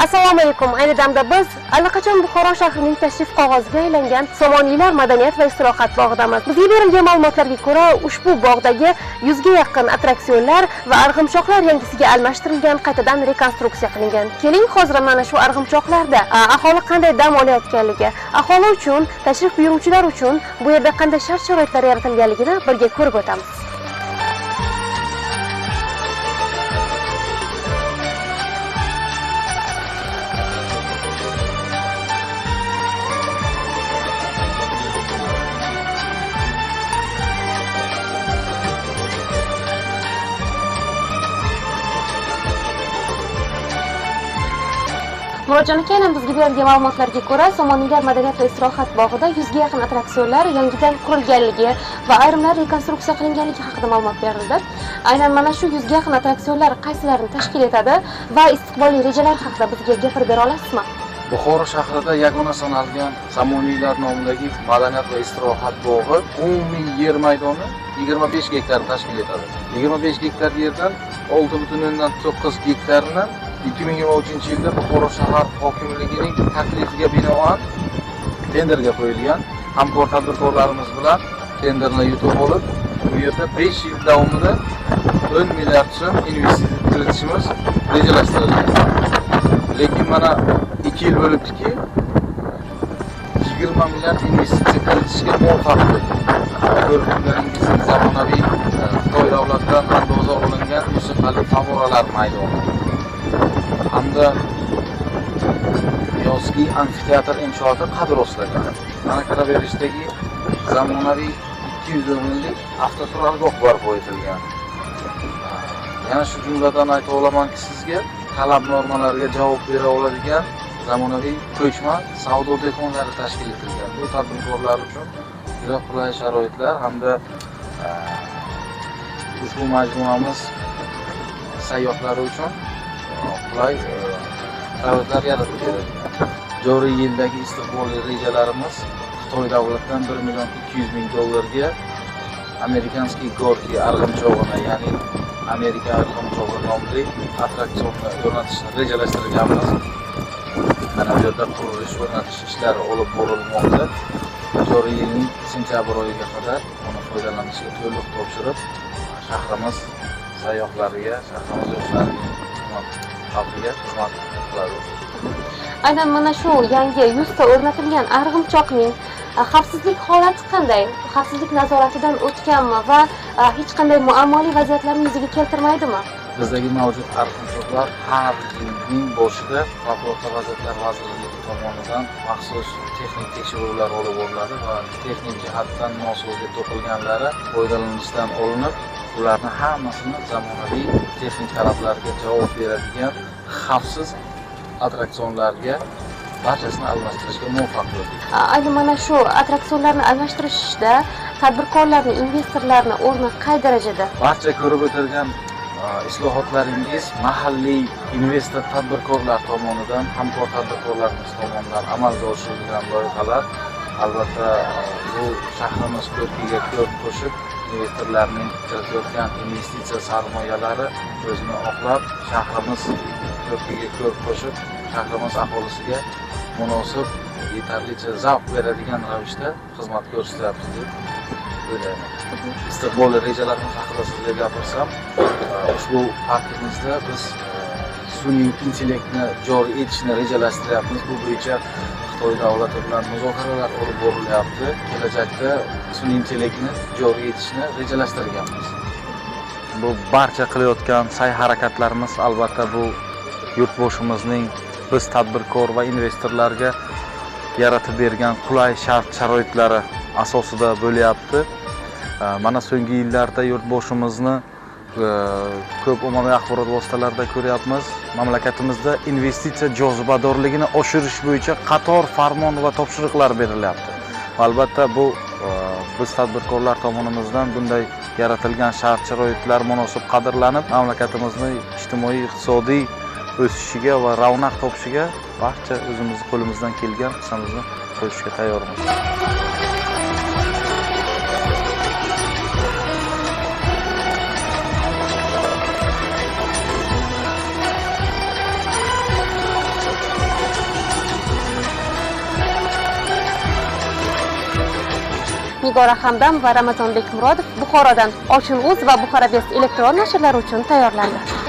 Assalomu alaykum. Ayni damda biz allaqachon Buxoro shahrining tashrif qog'oziga aylangan Somoniylar madaniyat va istirohat bog'idamiz. Bizga berilgan ma'lumotlarga ko'ra, ushbu bog'dagi 100 ga yaqin attraksionlar va arg'imchoqlar yangisiga almashtirilgan, qaytadan rekonstruksiya qilingan. Keling, hozir mana shu arg'imchoqlarda aholi qanday dam olayotganligi, aholi uchun, tashrif buyuruvchilar uchun bu yerda qanday shart-sharoitlar yaratilganligini birga ko'rib o'tamiz. Murodjon aka, aynan bizga berilgan ma'lumotlarga ko'ra, Somoniylar madaniyat va istirohat bog'ida 100 ga yaqin attraksionlar yangidan qurilganligi va ayrimlari rekonstruksiya qilinganligi haqida ma'lumot berildi. Aynan mana shu 100 ga yaqin attraksionlar qaysilarini tashkil etadi va istiqbolli rejalar haqida bizga gapirib bera olasizmi? Buxoro shahrida yagona sanalgan Somoniylar nomidagi madaniyat va istirohat bog'i umumiy yer maydoni 25 gektar tashkil etadi. 25 gektar yerdan 6.9 gektarini 2023-yilda Buxoro shahar hokimligining taklifiga binoan tenderga qo'yilgan. Hamkor tadbirkorlarimiz bilan tenderni yutib olib, bu yerda 5 yil davomida 10 milliard so'm investitsiya kiritishimiz rejalashtirilgan. Lekin mana 2 yil bo'libdiki, 20 milliard investitsiya kiritishga muvaffaq bo'ldik. Ko'rib turganingiz zamonaviy Xitoy davlatidan andoza olingan musiqali favvoralar maydoni hamda yozgi amfiteatr inshooti qad rostlagan. Mana kiraverishdagi zamonaviy 200 o'rinlik avtoturargoh barpo etilgan. Yana shu jumladan ayta olamanki, sizga talab normalariga javob bera oladigan zamonaviy ko'chma savdo do'konlari tashkil etilgan. Bu tadbirkorlar uchun juda qulay sharoitlar hamda ushbu majmuamiz sayyohlari uchun qulay sharoitlar yaratib beradi. Joriy yildagi istiqbolli rejalarimiz Xitoy davlatidan 1 200 000 dollarga amerikanskiy gorki arg'imchog'ini, ya'ni Amerika arg'imchog'i nomli attraksionni o'rnatishni rejalashtirganmiz. Mana bu yerda qurilish o'rnatish ishlari olib borilmoqda. Joriy yilning sentyabr oyiga qadar uni foydalanishga to'liq topshirib, shahrimiz sayyohlariga, shahrimiz yoshlariga, xalqiga xizmat qiladi. Aynan mana shu yangi 100 ta o'rnatilgan arg'imchoqning xavfsizlik holati qanday? Xavfsizlik nazoratidan o'tganmi va hech qanday muammoli vaziyatlarni yuzaga keltirmaydimi? Bizdagi mavjud arg'imchoqlar har yilning boshida Favqulodda vaziyatlar vazirligi tomonidan maxsus texnik tekshiruvlar olib boriladi va texnik jihatdan nosoz deb topilganlari foydalanishdan olinib, ularni hammasini zamonaviy texnik talablarga javob beradigan xavfsiz attraksionlarga barchasini almashtirishga muvaffaq bo'ldik. Aynan mana shu attraksionlarni almashtirishda tadbirkorlarning, investorlarning o'rni qay darajada? Barcha ko'rib o'tilgan islohotlaringiz mahalliy investor tadbirkorlar tomonidan, hamkor tadbirkorlarimiz tomonidan amalga oshirilgan loyihalar albatta bu shahrimiz ko'rkiga ko'rk qo'shib, investorlarning kiritayotgan investitsiya sarmoyalari o'zini oqlab, shahrimiz ko'rkiga ko'rk qo'shib, shahrimiz aholisiga munosib, yetarlicha zavq beradigan ravishda xizmat ko'rsatyapmiz deb o'ylayman. Istiqbolli rejalarimiz haqida sizga gapirsam, ushbu parkimizda biz sun'iy intellektni joriy etishni rejalashtiryapmiz. Bu bo'yicha Xitoy davlati bilan muzokaralar olib borilyapti. Kelajakda sun'iy intellektni joriy etishni rejalashtirganmiz. Bu barcha qilayotgan sa'y-harakatlarimiz albatta bu yurtboshimizning biz tadbirkor va investorlarga yaratib bergan qulay shart-sharoitlari asosida bo'lyapti. Mana so'nggi yillarda yurtboshimizni ko'p ommaviy axborot vositalarida ko'ryapmiz. Mamlakatimizda investitsiya jozibadorligini oshirish bo'yicha qator farmon va topshiriqlar berilyapti. Albatta bu biz tadbirkorlar tomonimizdan bunday yaratilgan shart-sharoitlar munosib qadrlanib, mamlakatimizni ijtimoiy, iqtisodiy o'sishiga va ravnaq topishiga barcha o'zimizni qo'limizdan kelgan hissamizni qo'yishga tayyormiz. Nigora Hamdam va Ramazonbek Murodov Buxorodan Ochin Uz va Buxara Best elektron nashrlari uchun tayyorlandi.